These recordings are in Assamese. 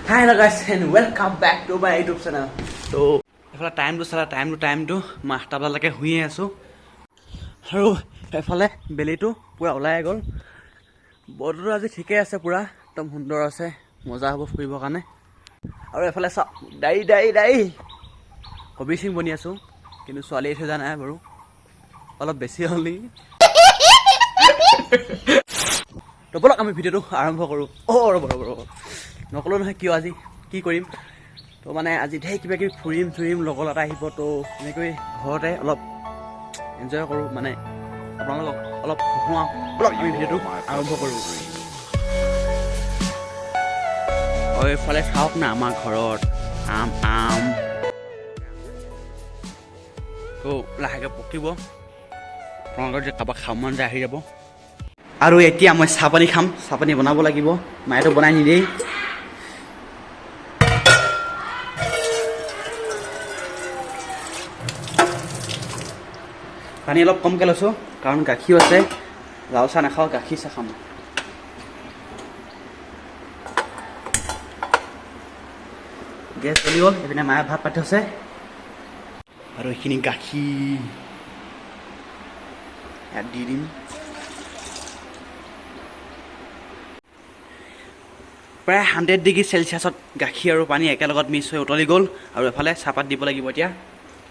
Hi hello guys and welcome back to my YouTube channel. তো এইফালে টাইমটো চালা, টাইমটো মই 8টা বজালৈকে শুইয়ে আছোঁ। আৰু এফালে বেলিটো পূৰা ওলাই গ'ল। বতৰটো আজি ঠিকেই আছে, পূৰা একদম সুন্দৰ আছে, মজা হ'ব ফুৰিবৰ কাৰণে। আৰু এফালে চাওক, দাড়ি দাড়ি দাড়ি কবিৰ সিং বনি আছোঁ, কিন্তু ছোৱালী এৰি থৈ যোৱা নাই বাৰু, অলপ বেছি হ'ল নেকি। তো ব'লক আমি ভিডিঅ'টো আৰম্ভ কৰোঁ। অ' ৰ'ব ৰ'ব ৰ'ব, নক'লোঁ নহয় কিয় আজি কি কৰিম। তো মানে আজি ধেৰ কিবা কিবি ফুৰিম চুৰিম, লগৰ এটা আহিব, তো এনেকৈ ঘৰতে অলপ এনজয় কৰোঁ, মানে আপোনালোকক অলপ হহুৱাওঁ। ব'লক আমি ভিডিঅ'টো আৰম্ভ কৰোঁ। আৰু এইফালে চাওক না, আমাৰ ঘৰত আম আম তো লাহেকৈ পকিব। আপোনালোকৰ যে কাৰোবাক খাব মন যায় আহি যাব। আৰু এতিয়া মই চাহপানী খাম, চাহপানী বনাব লাগিব, মায়েতো বনাই নিদিয়েই। পানী অলপ কমকৈ লৈছোঁ, কাৰণ গাখীৰ আছে, লাল চাহ নাখাওঁ, গাখীৰ চাহ খাম। গেছ জ্বলি গ'ল, এইপিনে মায়ে ভাত পাতি থৈছে। আৰু এইখিনি গাখীৰ ইয়াত দি দিম। প্ৰায় 100 ডিগ্ৰী চেলচিয়াছত গাখীৰ আৰু পানী একেলগত মিক্স হৈ উতলি গ'ল। আৰু এফালে চাহপাত দিব লাগিব এতিয়া।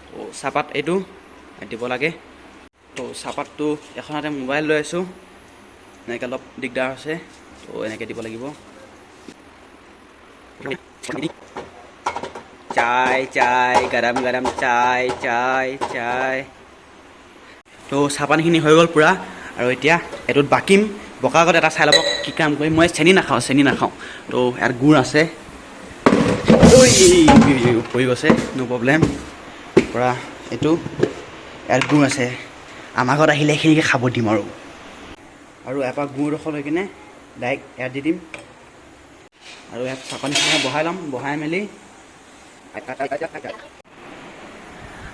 তো চাহপাত এইটো দিব লাগে। তো চাহপাতটো এখন হাতে মোবাইল লৈ আছোঁ, এনেকৈ অলপ দিগদাৰ হৈছে, তো এনেকৈ দিব লাগিব। চাই চাই গৰম গৰম চাই চাই চাই। তো চাহপানীখিনি হৈ গ'ল পূৰা। আৰু এতিয়া এইটোত বাকিম, বকা আগত এটা চাই ল'ব কি কাম কৰিম। মই চেনি নাখাওঁ, চেনি নাখাওঁ। তো ইয়াত গুড় আছে, পৰি গৈছে, ন' প্ৰব্লেম। পূৰা এইটো ইয়াত গুড় আছে, আমাৰ ঘৰত আহিলে এইখিনিকে খাব দিম। আৰু আৰু ইয়াৰ পৰা গুড়ডোখৰ লৈ কিনে ডাইৰেক্ট ইয়াত দি দিম। আৰু ইয়াত চাকনিখিনি বহাই ল'ম, বহাই মেলি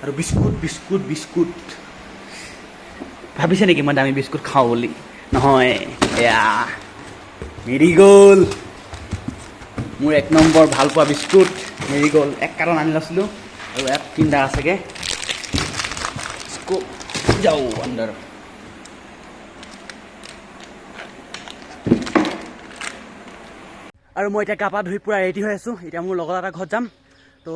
আৰু বিস্কুট বিস্কুট বিস্কুট। ভাবিছে নেকি মই দামী বিস্কুট খাওঁ বুলি? নহয়, এয়া মেৰিগ'ল্ড, মোৰ 1 নম্বৰ ভাল পোৱা বিস্কুট মেৰিগ'ল্ড। এক কাৰ্টন আনি লৈছিলোঁ আৰু ইয়াত 3টা আছেগৈ। যাওঁ আণ্ডাৰ। আৰু মই এতিয়া গা পা ধুই পূৰা ৰেডি হৈ আছোঁ। এতিয়া মোৰ লগৰ এটা ঘৰত যাম। তো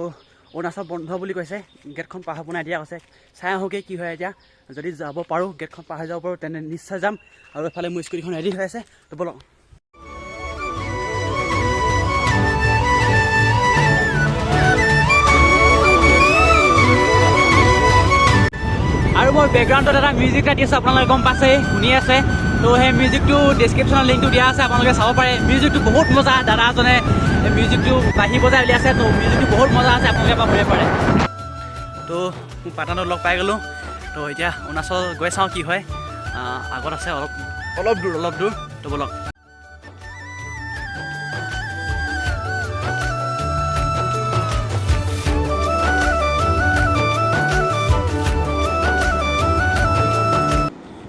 অৰুণাচল বন্ধ বুলি কৈছে, গেটখন পাৰ হ'ব নাই দিয়া কৈছে। চাই আহোঁগৈ কি হয় এতিয়া। যদি যাব পাৰোঁ, গেটখন পাৰ হৈ যাব পাৰোঁ, তেনে নিশ্চয় যাম। আৰু এফালে মোৰ স্কুটিখন ৰেডি হৈ আছে, তো ব'লক। আৰু মই বেকগ্ৰাউণ্ডত এটা মিউজিক এটা দি আছোঁ, আপোনালোকে গম পাইছেই, শুনি আছে। তো সেই মিউজিকটো ডেছক্ৰিপশ্যনৰ লিংকটো দিয়া আছে, আপোনালোকে চাব পাৰে। মিউজিকটো বহুত মজা, দাদা এজনে মিউজিকটো বাঁহী বজাই উলিয়াইছে। তো মিউজিকটো বহুত মজা আছে, আপোনালোকে এবাৰ শুনিব পাৰে। তো মোৰ পাৰ্টনাৰক লগ পাই গ'লোঁ। তো এতিয়া অৰুণাচল গৈ চাওঁ কি হয়। আগত আছে অলপ অলপ দূৰ, অলপ দূৰ, তো ব'লক।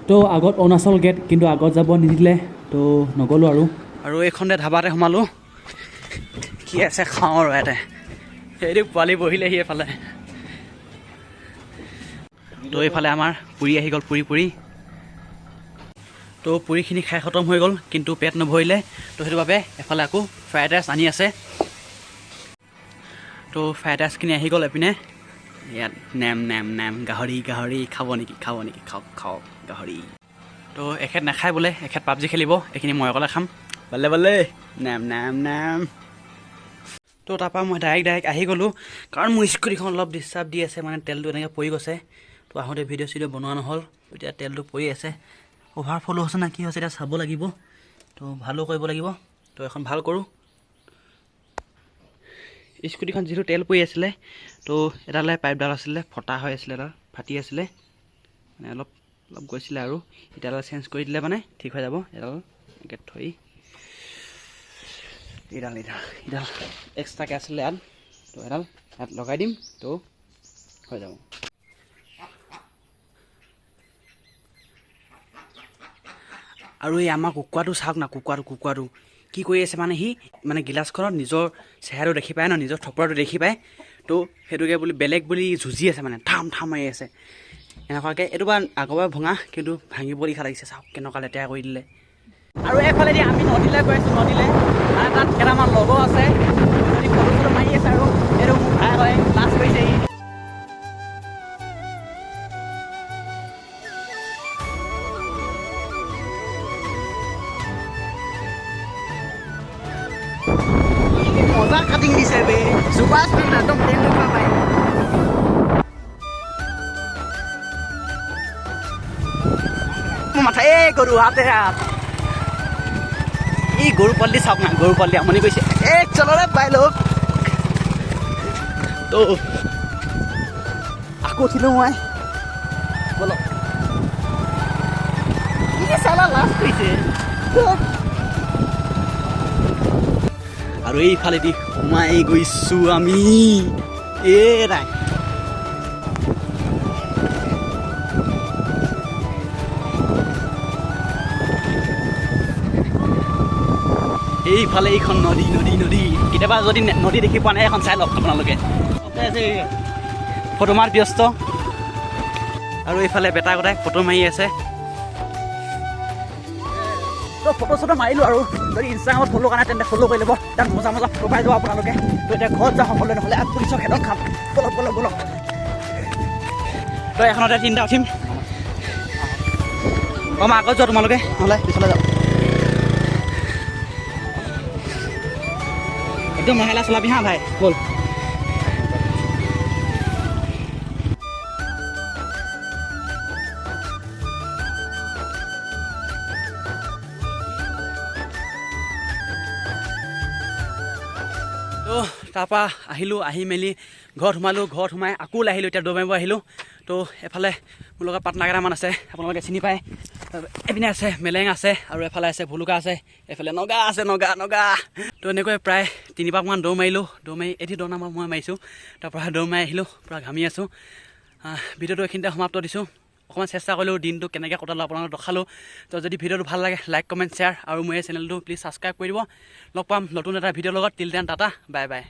তো আগত অৰুণাচল গেট, কিন্তু আগত যাব নিদিলে, তো নগ'লোঁ। আৰু আৰু এইখনতে ধাবাতে সোমালোঁ, কি আছে খাওঁ। আৰু ইয়াতে সেইটো পোৱালি বহিলেহি এইফালে। তো এইফালে আমাৰ পুৰি আহি গ'ল, পুৰি পুৰি। তো পুৰিখিনি খাই খতম হৈ গ'ল, কিন্তু পেট নভৰিলে। তো সেইটো বাবে এফালে আকৌ ফ্ৰাইড ৰাইচ আনি আছে। তো ফ্ৰাইড ৰাইচখিনি আহি গ'ল। এইপিনে ইয়াত নেম নেম নেম গাহৰি গাহৰি খাব নেকি, খাব নেকি, খাওক খাওক গাহৰি। তো এখেত নাখায় বোলে, এখেত পাবজি খেলিব, এইখিনি মই অকলে খাম। বালে বালে নেম নেম নেম। তো তাৰপৰা মই ডাইৰেক্ট ডাইৰেক্ট আহি গ'লোঁ, কাৰণ মোৰ স্কুটিখন অলপ ডিষ্টাৰ্ব দি আছে, মানে তেলটো এনেকৈ পৰি গৈছে। তো আহোঁতে ভিডিঅ' চিডিঅ' বনোৱা নহ'ল, এতিয়া তেলটো পৰি আছে, অভাৰফ্ল' হৈছে নে কি হৈছে এতিয়া চাব লাগিব। তো ভালো কৰিব লাগিব, তো এখন ভাল কৰোঁ। স্কুটিখন যিটো তেল পৰি আছিলে, তো এডালে পাইপডাল আছিলে ফটা হৈ আছিলে, এডাল ফাটি আছিলে, মানে অলপ অলপ গৈছিলে। আৰু এতিয়া এডাল চেঞ্জ কৰি দিলে মানে ঠিক হৈ যাব। এডাল এনেকৈ থৈ এইডাল এইডাল এইডাল এক্সট্ৰাকৈ আছিলে ইয়াত, তো এডাল ইয়াত লগাই দিম, তো হৈ যাব। আৰু এই আমাৰ কুকুৰাটো চাওক না, কুকুৰাটো কুকুৰাটো কি কৰি আছে মানে, সি মানে গিলাচখনত নিজৰ চেহেৰাটো দেখি পায় ন, নিজৰ থপৰাটো দেখি পায়। তো সেইটোকে বুলি বেলেগ বুলি যুঁজি আছে, মানে থাম থাম মাৰি আছে এনেকুৱাকৈ। এইটো বা আগৰ পৰা ভঙা, কিন্তু ভাঙিব লিখা লাগিছে। চাওক কেনেকুৱা লেতেৰা কৰি দিলে। আৰু এইফালেদি আমি নদীলৈ গৈ আছোঁ, নদীলৈ মানে তাত কেইটামান লগৰ আছে, যদি ফটো চটো মাৰি আছে। আৰু এইটো মোৰ ভাই হয়, লাজ কৰিছে সি। মজা কাটিং দিছে বে, চুপাৰ স্পীড একদম, প্লেন পাই। মোৰ মাথা, এই গৰু হাতে হাত। এই গৰু পোৱালি চাওক না, গৰু পোৱালি আমনি কৰিছে। এই চলৰে পাই লোক। তো আকৌ উঠিলোঁ মই, ব'লক। ই চালা লাজ কৰিছে। আৰু এইফালেদি সোমাই গৈছোঁ আমি। এ নাই, এইফালে এইখন নদী, নদী, নদী। কেতিয়াবা যদি নদী দেখি পোৱা নাই, এখন চাই লওক আপোনালোকে। ফটো মাৰ ব্যস্ত। আৰু এইফালে বেটা গোটাই ফটো মাৰি আছে। তো ফটো চটো মাৰিলোঁ। আৰু যদি ইনষ্টাগ্ৰামত ফ'ল' কৰা নাই, তেন্তে ফ'ল' কৰি ল'ব, তাত মজা মজা ফটো পাই যাব আপোনালোকে। তো এতিয়া ঘৰত যাওঁ সকলোৱে, নহ'লে পুলিচৰ খেদন খাম। ব'লক, ব'লক, ব'লক। তো এখনতে তিনিটা উঠিম। অঁ, মই আগত যোৱা, তোমালোকে নহ'লে পিছলৈ যাওঁ। একদম লাহে লাহে চলাবি হা ভাই, ব'ল। তো তাৰপৰা আহিলোঁ, আহি মেলি ঘৰত সোমালোঁ। ঘৰত সোমাই আকৌ ওলাই আহিলোঁ, এতিয়া দৌৰ মাৰিব আহিলোঁ। তো এফালে মোৰ লগত পাটনাৰ কেইটামান আছে, আপোনালোকে চিনি পায়। এইপিনে আছে মেলেং আছে, আৰু এফালে আছে ভুলুকা আছে, এইফালে নগা আছে, নগা নগা। তো এনেকৈ প্ৰায় তিনিপাকমান দৌৰ মাৰিলোঁ। দৌৰ মাৰি এটি দৌৰ নামাৰ মই মাৰিছোঁ। তাৰপৰা দৌৰ মাৰি আহিলোঁ, পূৰা ঘামি আছোঁ। ভিডিঅ'টো এইখিনিতে সমাপ্ত দিছোঁ। অকণমান চেষ্টা কৰিলোঁ, দিনটো কেনেকৈ কটালোঁ আপোনালোকক দেখালোঁ। তো যদি ভিডিঅ'টো ভাল লাগে, লাইক, কমেণ্ট, শ্বেয়াৰ আৰু মোৰ এই চেনেলটো প্লিজ ছাবস্ক্ৰাইব কৰি দিব। লগ পাম নতুন এটা ভিডিঅ'ৰ লগত। Till then, tata, bye bye.